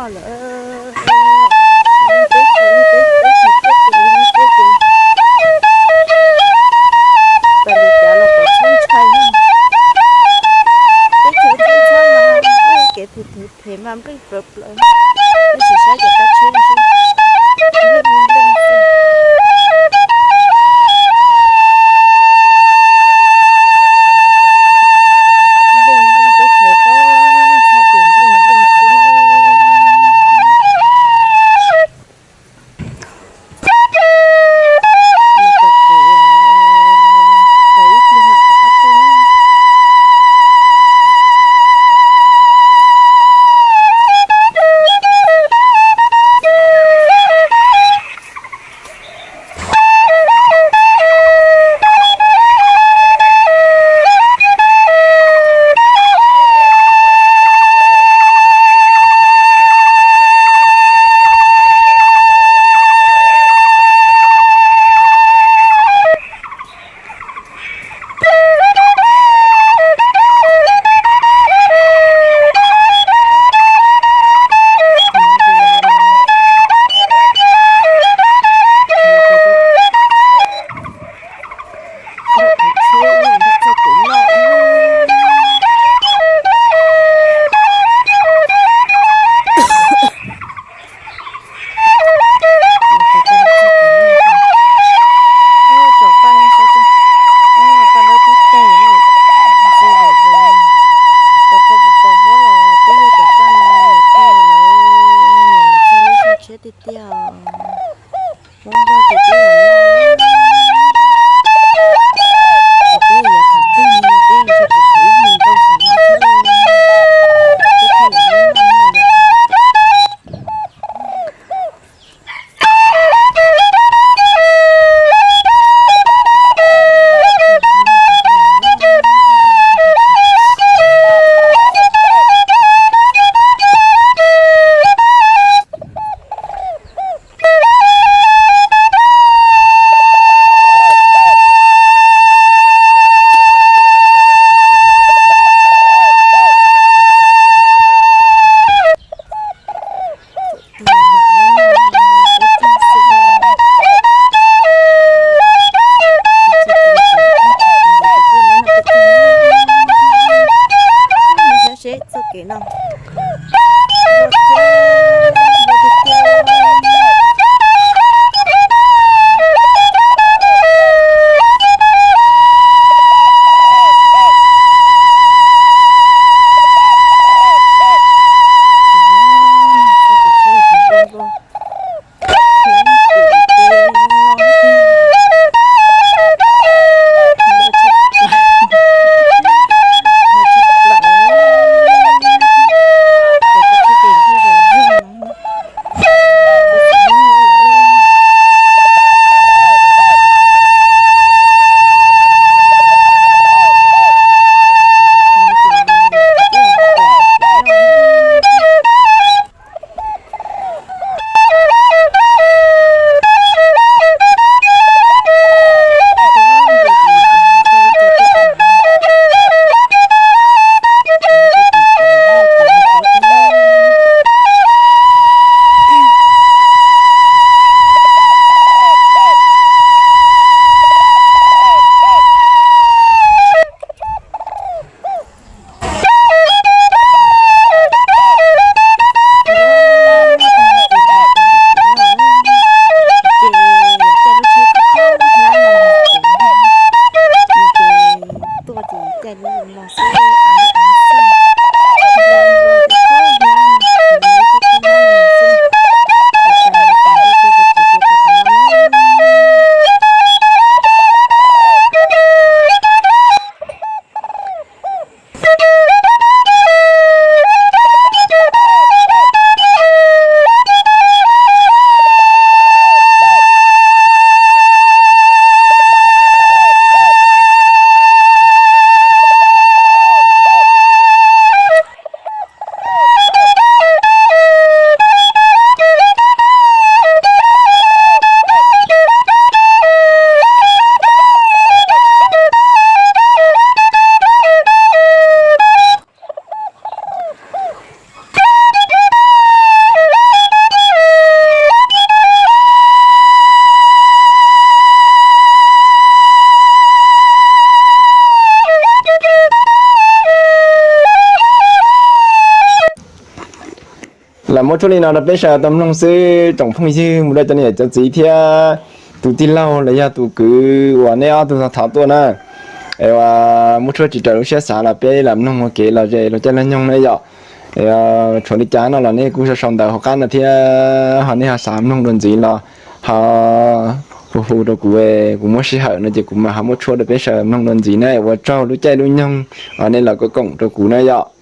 Lawm, teb chaws, teb chaws, teb chaws, teb chaws, tas li cas los kom txhob ntshai. Teb chaws txhob ntshai mas, kev phem phem mas npleej plaws plaws. Tab sis saib cov kab tsheb no seb, npleej npleej xwb. Npleej npleej teb chaws txhob ntshai, ces npleej npleej xwb na. Los txog kev, txog ib pliag mam rov qab tuaj na. Tsom paj no saib tso, paj dawb tib teg, ntxi zom zaws. Tau qhov puas pom huab los twb yog cov paj no yuav tag lawm, nyiam txog lub xyoo tshiab tiag tiag. Huab nplooj ces twb yog noj, ces twb yog thaum twg peb yuav tsum ib hlis ntau saum no thiab, peb thiaj yuav noj yom. Seb txoj kev no. Muab tshuab li no rau peb sawv daws tau mloog xwb tsoom phooj ywg, mus rau cov niam cov txiv thiab tus tij laug los yog tus kwv uas nej ob tug thov tuaj na. Es uas muab tshuab tsis raws lub siab xav los peb lam mloog ua kev lom zem lub caij lub nyoog na yom. Tshuav li cas no los nej kuj sau sau ntawv hauv qab no thiab ho nej ho xav mloog dua ntxiv los ho hu hu rau kuv, kuv muab sij hawm no ces kuv mam ho muab tshuab rau peb sawv daws mloog dua ntxiv na. Ua tsaug lub caij lub nyoog uas nej los koom rau kuv na yom.